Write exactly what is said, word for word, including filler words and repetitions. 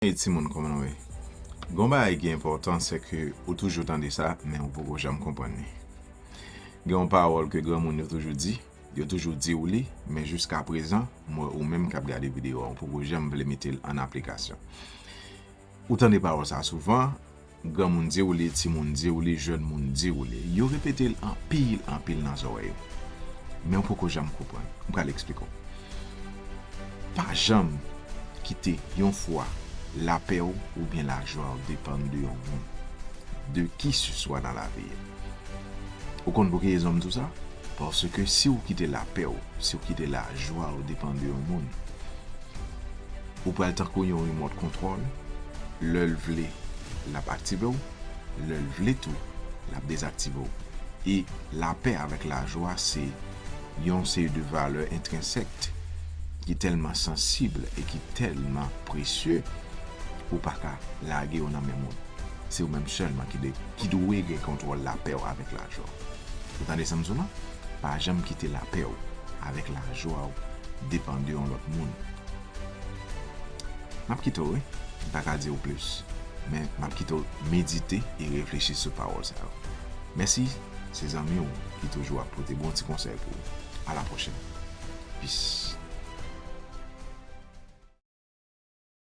Hey timoun, kòman nou ye? Gon bagay ki enpòtan, se ke ou toujou tande sa, men ou poko janm konprann li. Gen yon pawòl ke granmoun yo toujou di, yo toujou di w li, men jiska prezan, mwen ou menm k ap gade videyo a, ou poko janm vle mete l an aplikasyon. Ou tande pawòl sa souvan, granmoun di w li, timoun di w li, jèn moun di w li. Yo repete l anpil, anpil nan zòrèy ou. Men ou poko janm konprann. M pral eksplike w. Pa janm kite yon fwa lapè w oubyen lajwa w depann de yon moun, de kisiswa nan lavi a. Ou konn poukisa m di w sa? Paske si w kite lapè w, si w kite lajwa w depann de yon moun, ou pral tankou yon remote control, lè l vle, l ap aktive w, lè l vle tou, l ap dezaktive w. E lapè avèk lajwa se yon seri de valè entrensèk ki tèlman sansib e ki tèlman presye, ou pa ka lage yo nan men moun. Se ou menm sèlman ki de, ki dwe gen kontwòl lapè w avèk lajwa w. Ou tande sa m di w la? Pa janm kite lapè w avèk lajwa w depann de yon lòt moun. M ap kite w, wi. M pa ka di w plis, men m ap kite w medite e reflechi sou pawòl sa yo. Mèsi, se zanmi w ki toujou ap pote bon ti konsèy pou ou. A la pwochèn. Peace.